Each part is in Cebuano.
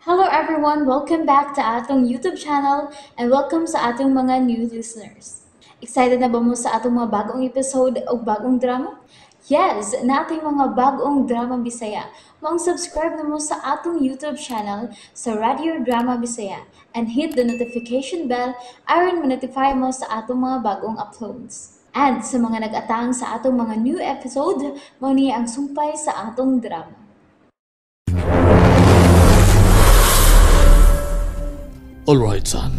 Hello everyone! Welcome back to atong YouTube channel and welcome sa atong mga new listeners. Excited na ba mo sa atong mga bagong episode o bagong drama? Yes! Nating mga bagong drama Bisaya. Maong subscribe na mo sa atong YouTube channel sa Radio Drama Bisaya and hit the notification bell aron ma-notify mo sa atong mga bagong uploads. And sa mga nag-atang sa atong mga new episode, mao ni ang sumpay sa atong drama. Alright, son.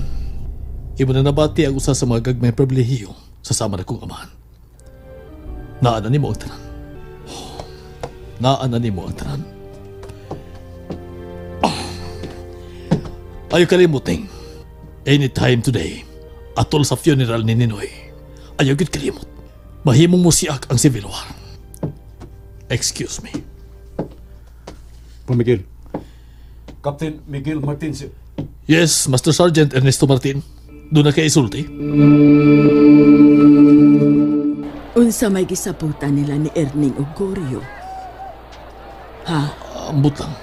Imo na nabati ang usa sa mga gagmay pribilehiyo sa sama na kong amahan. Naa na nimo ang tanan. Naa na nimo ang tanan. Ayaw kalimuting. Anytime today, atol sa funeral ni Ninoy. Ayaw gid kalimot. Mahimong musiak ang civil war. Excuse me. Pa Miguel. Captain Miguel Martin, sir. Yes, Master Sergeant Ernesto Martin. Doon na kay isulti. Unsa may gisabutan nila ni Erning og Goryo? Ha? Ambot lang.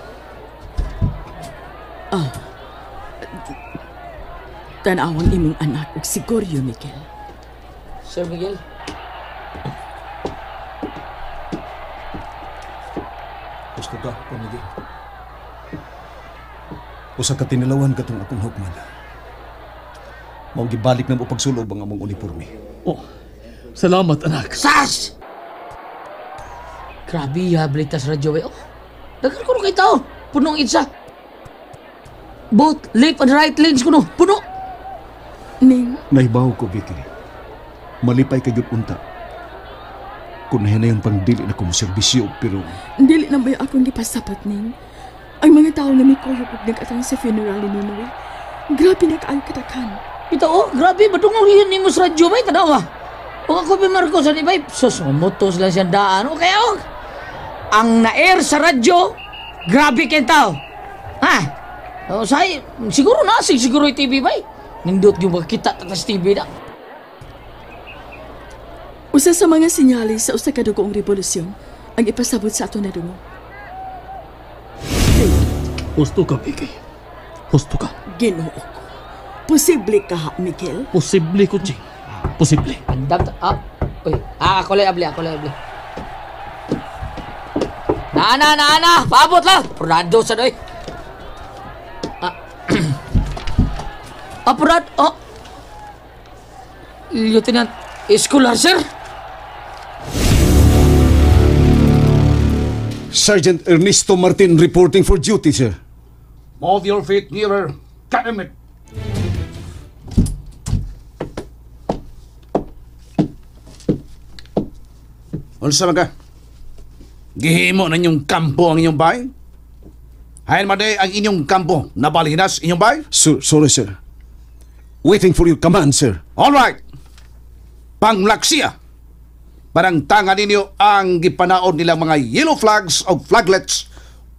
Tanawang imong anak og si Goryo, Miguel. Sir Miguel? Gusto ka, Pa Miguel. Usa ka tinilawan katong akong hukman. Mao gibalik na mo pagsulob ang among uniforme. Oh, salamat anak. Sas! Grabe, balita sa radyo eh. Oh, daghan ko kay tao. Punong itsa. Both left and right lanes kuno. Puno. Ning, Nahibaw ko, Vicky. Malipay ka gyud unta. Kung nahinayon pang dili na ko moserbisyo, pero dili na ba akong gipasabot, Ning? Ang mga tao nga mikuyog og nag-atang sa funeral ni Ninoy. Grabe na kaayo katakan. Ito oh, grabe, badungog yun ni mo sa radyo bay, tanawa. O ako bi Marcos, ani bay, sus, motos lang siyang daan. Okay, oh. Ang na-air sa radyo, grabe kay tao. Ha? O, say, siguro na, siguro yung TV bay. Nindot yung makita ta sa TV na. Usa sa mga sinyalis sa usa ka dugoong revolusyon ang ipasabot sa ato na dungo. Husto ka, Vicky. Husto ka. Ginoo ko. Posible ka, ha, Miguel? Posible ko, Ching. Posible. Andam ta, ah, uy, ah, ako lang abli, ako lang abli. Naana, naana, paabot lang. Purado sa doy. Ah, ah, purado, oh. Lieutenant Escolar, sir. Sergeant Ernesto Martin reporting for duty, sir. Move your feet nearer. Cabinet. Unsa man ka? Gihimo na inyong kampo ang inyong bahay? Hain man day ang inyong kampo nabalinas inyong bahay? Sir, sorry, sir. Waiting for your command, sir. All right. Panglaksia. Parang tanga ninyo ang gipanaon nilang mga yellow flags o flaglets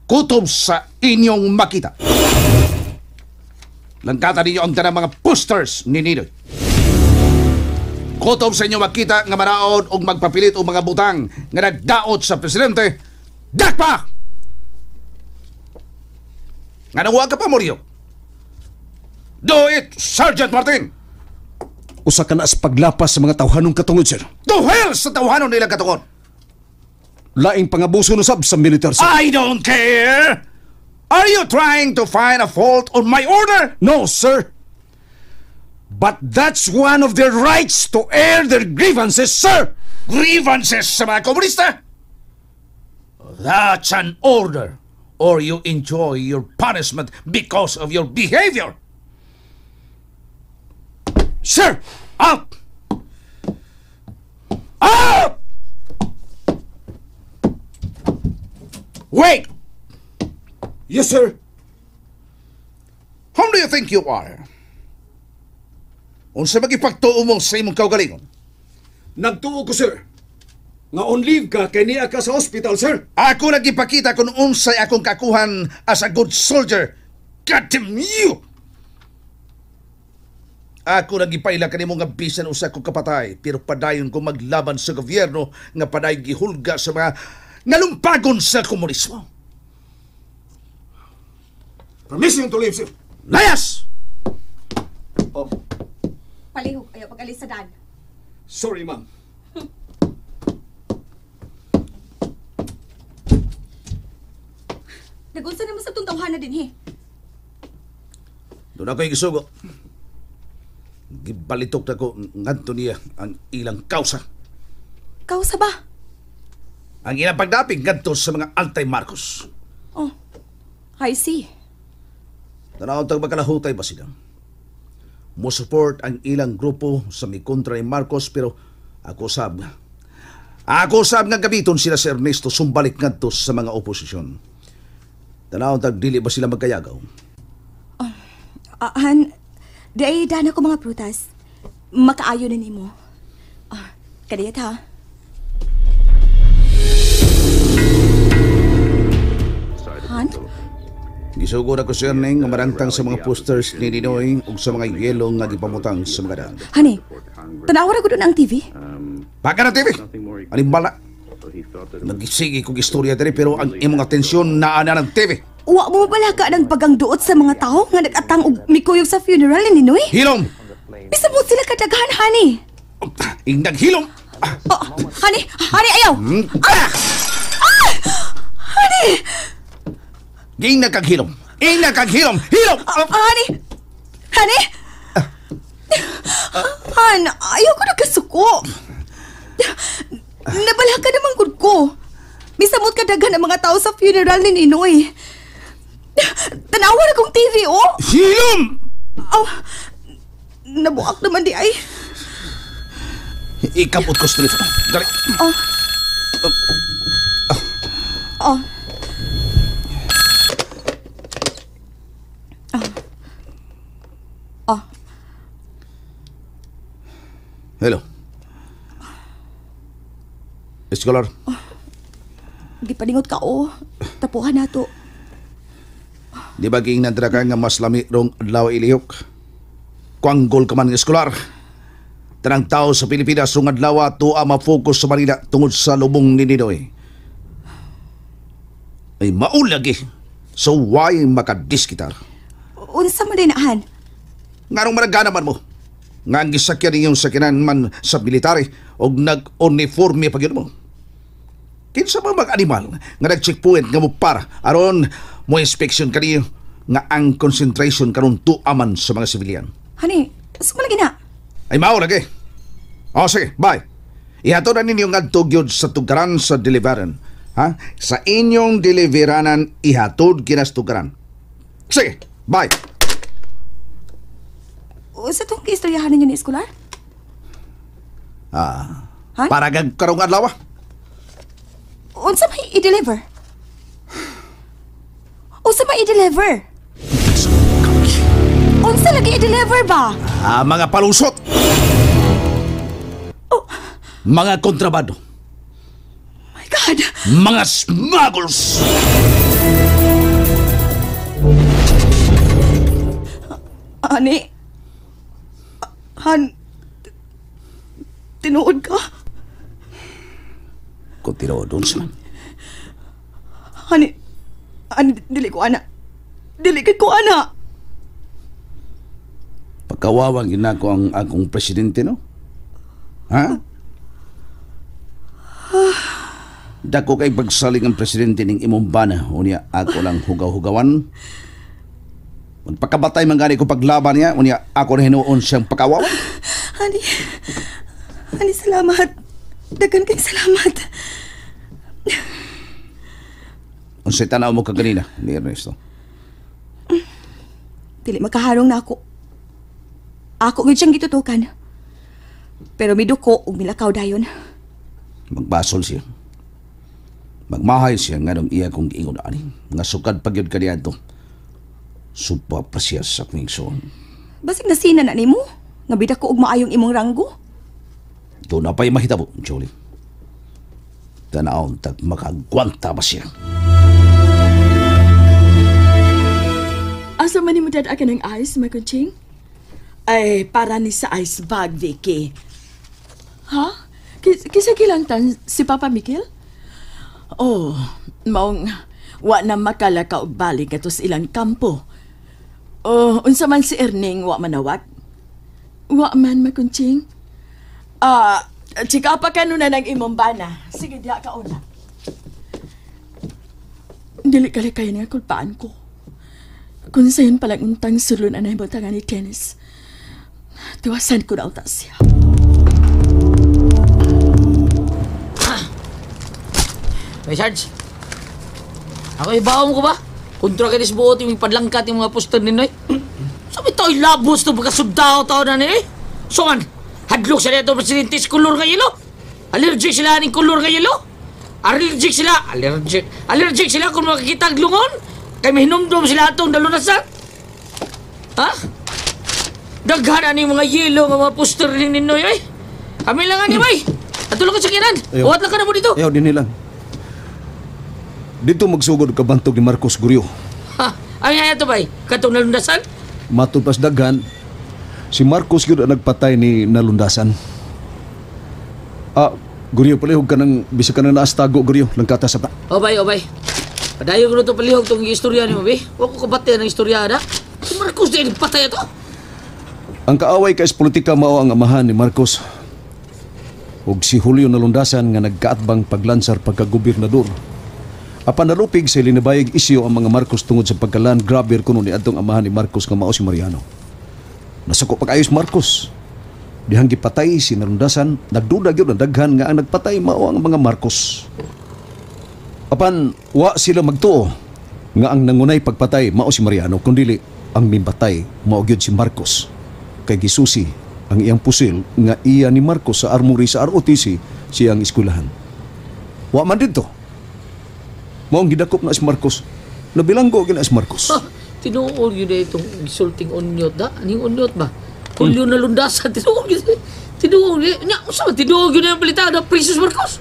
kutob sa inyong makita. Langkatan ninyo ang tanang mga posters ni Ninoy. Kutob sa inyong makita nga manaod og magpapilit og mga butang nga nagdaot sa presidente, dakpa! Nga nawa ka pa, Murillo. Do it, Sergeant Martin! Usa ka na sa paglapas sa mga tawhanong katungod, sir. To hell sa tawhanon nilang katungod! Laing pangabuso no sab sa militar, sir. I don't care! Are you trying to find a fault on my order? No, sir. But that's one of their rights to air their grievances, sir! Grievances sa mga komunista? That's an order, or you enjoy your punishment because of your behavior. Sir! Out! Out! Wait! Yes, sir. Whom do you think you are? Unsa magipagtuo mo sa imong kaugalingon? Nagtuo ko, sir. Nga on leave ka kay niya ka sa hospital, sir. Ako nagipakita kung unsay akong kakuhan as a good soldier. God damn you! Ako nagipaila kanimo nga bisan usa ko kapatay, pero padayon ko maglaban sa gobyerno nga padayon gihulga sa mga ngalumpagon sa komunismo. Permission to leave, sir. Layas! Oh. Palihog, ayaw pag-alis sa daan. Sorry, ma'am. Nagunsa naman sa itong tawhana din, he. Doon ako'y gisugo. Gibalitok na ko ngadto niya ang ilang kausa. Kausa ba? Ang ilang pagdapig ngadto sa mga anti-Marcos. Oh, I see. Tanaw tag makalahutay ba sila? Mo support ang ilang grupo sa mikontra ni Marcos pero ako sab nga. Ako sab nga gabiton sila si Ernesto sumbalik ngadto sa mga oposisyon. Tanaw tag dili ba sila magkayagaw? Han, di ay dana ko mga prutas. Makaayo na nimo. Kadiyat ha. Han? Gisugo na ko sir Ning nga marangtang sa mga posters ni Ninoy ug sa mga yelo nga gipamutang sa mga daan. Hani, tanawa ra ko doon ang TV. Baka na TV! Animbala? Nagisigi kong istorya diri pero ang imong atensyon naa na ng TV. Wa mo balaka ng bagang duot sa mga tao nga nag-atang og mikuyog sa funeral ni Ninoy? Hilom! Bisa mo sila kadaghan, hani. Ingnag hilom! Oh, hani, hani ayaw! Ah! Ah! Hani! Ginag kag hilom! Ingnag kag hilom! Hilom! Hani! Hani! Han, ayaw ko nagkasuko. Nabalaka naman gud ko. Misamot kadaghan ang mga tao sa funeral ni Ninoy. Tanawa na kong TV, oh! Hilom! Oh, nabuak naman di ay. Ikapot ko sa telepono. Dali. Oh. Oh. Oh. Hello. Scholar. Oh. Gipaningot ka, oh. Tapuhan na to. Di ba giingnan dira ka nga mas lami rong adlaw ilihok? Kuanggol ka man ng eskolar. Tanang tao sa Pilipinas rong adlaw tuwa ma-focus sa Manila tungod sa lubong ni Ninoy. Ay maulagi. So why makadiskitar? Unsa man din han? Nganong managana man mo? Nga ang gisakyan ninyong sakinan man sa military og nag-uniforme pa gyud mo. Kinsa ba mag-animal nga nag-checkpoint nga mo para aron mo inspection kaniyo nga ang concentration karon tuaman sa mga civilian. Hani, sumala na. Ay mao lagi. O sige, bye. Ihatod na ninyo ngadto gyud sa tugaran sa deliveran. Ha? Sa inyong deliveranan ihatod ginas tugaran. Sige, bye. Sa itong kaistoryahan ninyo ni eskolar? Ah. Han? Para gag karong adlaw. Unsa may i-deliver? Unsa may i-deliver? Unsa lagi i-deliver ba? Ah, mga palusot. Oh. Mga kontrabando. My God. Mga smugglers. Ani? Han, tinuod ka? Kung tinuod, unsa man. Hani, ani, dili ko ana. Dili ko ana. Pagkawawang ginako ang akong presidente, no? Ha? Dako kay pagsaling ang presidente ning imong bana. Unya, ako lang hugaw-hugawan. Magpakabatay man gani ko paglaban niya, unya ako na hinuon siyang pakawawan. Hani, hani, salamat. Daghan kay salamat. Unsay tanaw mo kaganina ni Ernesto? Dili makaharong na ako. Ako gyud siyang gitutukan. Pero miduko ug milakaw dayon. Magbasol siya. Magmahay siya nganong iya kong giingon ani. Nga sukad pa gyud kaniadto. Supa pa siya sa akong igsoon. Basig nasina na nimo? Nga bida ko og maayong imong ranggo? Doon na pa'y mahitabo, Jolie. Tanaon tag makagwanta ba siya? Asa man nimo dad akan ang ice, my kuching? Ay, para ni sa ice bag, Vicky. Ha? Kisa kilantan si Papa Mikil? Oh, maong wa na makalaka og balik ato sa ilang kampo. Oh, unsa man si Erning wa manawag? Wa man makunching. Ah, chika pa kanuna ng imong bana. Sige, diha ka una. Dili kali kayo nga kulpaan ko. Kung sayon palang untang sulon anay butangan ni Dennis. Tuwasan ko na uta siya. May Sarge. Ako ibaon ko ba? Kontra kay buot yung ipadlangkat yung mga poster ni Noy. Sabi to, labos to pagkasundao tao na ni eh. So man, hadlok sila ito presidente sa kulor nga yelo. Allergic sila aning kulor nga yelo. Allergic sila, allergic. Allergic sila kung makikita ang lungon. Kay mahinumdum sila atong dalunasan. Ha? Daghan ani mga yelo nga mga poster ni Ninoy ay. Kami lang ani bay. Atulog ka sa kinan. Uwat lang ka na mo dito. Ayaw din lang. Dito magsugod kabantog ni Marcos Guryo. Ha, ay ay ato bay. Katong nalundasan? Matud pas daghan, si Marcos gyud ang nagpatay ni nalundasan. Ah, Guryo palihog ka ng bisag ka nang naastago Guryo, langkata sa ta. O bay, o bay. Padayon ko na ito palihog tong istorya ni mo, bay. Wa ko kabate ng istorya na. Si Marcos di nagpatay ato. Ang kaaway kay politika mao ang amahan ni Marcos. Ug si Julio Nalundasan nga nagkaatbang paglansar pagkagobernador. Apan nalupig sa linabayag isyo ang mga Marcos tungod sa pagkalan grabber kuno ni adtong amahan ni Marcos nga mao si Mariano. Nasuko pag-ayos Marcos. Dihang gipatay si Nalundasan, nagduda gyud ang daghan nga ang nagpatay mao ang mga Marcos. Apan wa sila magtuo nga ang nangunay pagpatay mao si Mariano kundili ang mimbatay mao gyud si Marcos. Kay gisusi ang iyang pusil nga iya ni Marcos sa armory sa ROTC siyang eskwelahan. Wa man didto. Mao ang gidakop na si Marcos. Nabilanggo gyud na si Marcos. Ha, tinuod gyud itong gisulting unyot da. Aning unyot ba? Kulyo na lundasan tinuod gyud. Tinuod gyud. Nya unsa man tinuod gyud ang balita na priso si Marcos?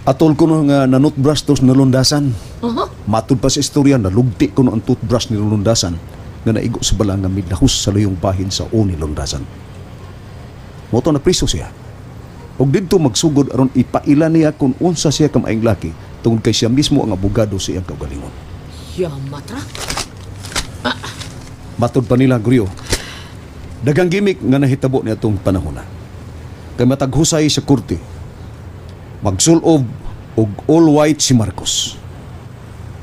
Atol kuno nga nanutbrush tos nalundasan. Uh-huh. Matud pa sa istorya nalugti kuno ang toothbrush ni Lundasan nga naigo sa bala nga midlahos sa luyong bahin sa uni Lundasan. Mao to na priso siya. Og didto magsugod aron ipaila niya kung unsa siya kamaayong laki tungod kay siya mismo ang abogado sa iyang kaugalingon. Yamatra. Ah. Matud pa nila Guryo. Daghang gimik nga nahitabo ni atong panahona. Kay matag husay sa korte, magsulob og all white si Marcos.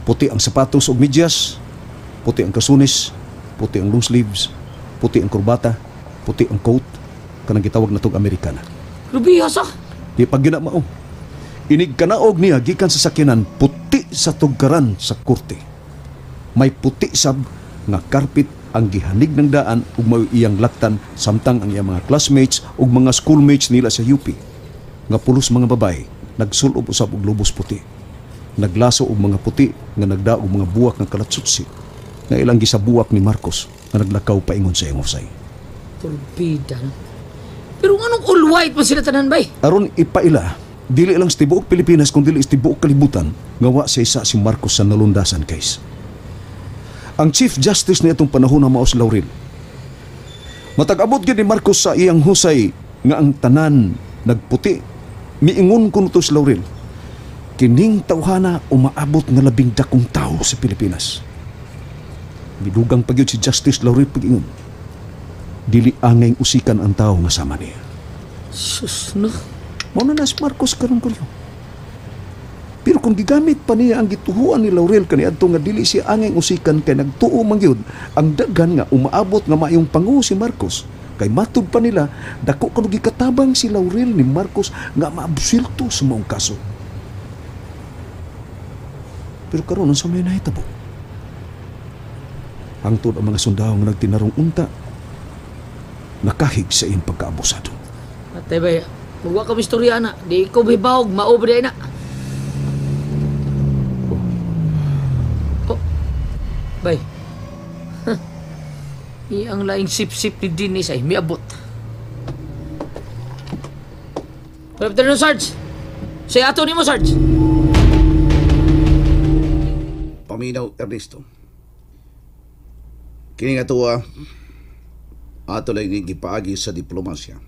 Puti ang sapatos og medyas, puti ang kasunis, puti ang long sleeves, puti ang kurbata, puti ang coat, kanang gitawag natong Amerikana. Rubihas ah! Di pag ginamao. Inig kanaog niya gikan sa sakyanan puti sa tugkaran sa korte. May puti sab nga carpet ang gihanig ng daan ug mao iyang laktan samtang ang iyang mga classmates ug mga schoolmates nila sa UP. Nga pulos mga babae nagsulob usab og lubos puti. Naglaso og mga puti nga nagdaog mga buwak nga kalatsutsi nga ilang gisabuwak ni Marcos nga naglakaw paingon sa iyang husay. Turbida no? Pero anong all white man sila tanan bay? Aron ipaila, dili lang sa tibuok Pilipinas kun dili sa tibuok kalibutan nga wa sa isa si Marcos sa nalundasan case. Ang Chief Justice ni atong panahon na mao si Laurel. Matag-abot gyud ni Marcos sa iyang husay nga ang tanan nagputi. Miingon kuno to si Laurel. Kining tawhana umaabot nga labing dakong tawo sa Pilipinas. Midugang pa gyud si Justice Laurel pag-ingon. Dili angay usikan ang tawo nga sama niya. Sus no. Mao na si Marcos karon kuno. Pero kung gigamit pa niya ang gituhuan ni Laurel kaniadto nga dili siya angay usikan kay nagtuo man gyud ang daghan nga umaabot nga maayong pangulo si Marcos. Kay matud pa nila dako kuno gikatabang si Laurel ni Marcos nga maabsulto sa maong kaso. Pero karon unsa may nahitabo? Hangtod ang mga sundao nga nagtinarong unta nakahig sa iyang pagkaabusado. Atay bay, magwa ka istorya na. Di ko bibawog, mao ba na. Oh. Bay. Huh. Iyang laing sip-sip ni Dennis ay miabot. Good afternoon, Sarge. Say ato nimo, Sarge. Paminaw, Ernesto. Kini nga tuwa, ato lang ni gipaagi sa diplomasya.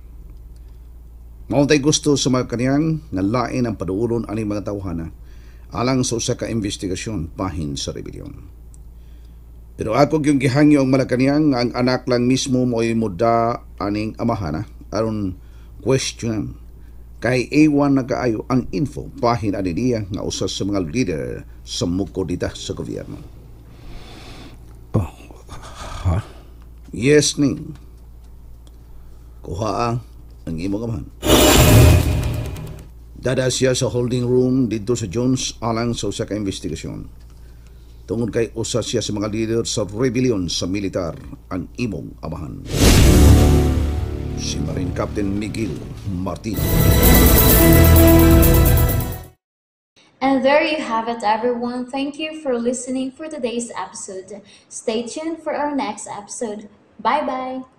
Mauntay gusto sa mga kaniyang nga lain ang paduulon aning mga tawhana alang sa usa ka investigasyon bahin sa rebelyon. Pero ako yung gihangyo ang Malacanang nga ang anak lang mismo mo'y muda aning amahan aron question kay A1 na kaayo ang info bahin ani niya nga usa sa mga leader sa muko dita sa gobyerno. Oh, ha? Yes, Ning. Kuha ang imong amahan. Dada siya sa holding room dito sa Jones alang sa usa ka investigasyon. Tungod kay usa siya sa mga leader sa rebellion sa militar ang imong amahan. Si Marine Captain Miguel Martin. And there you have it, everyone. Thank you for listening for today's episode. Stay tuned for our next episode. Bye bye.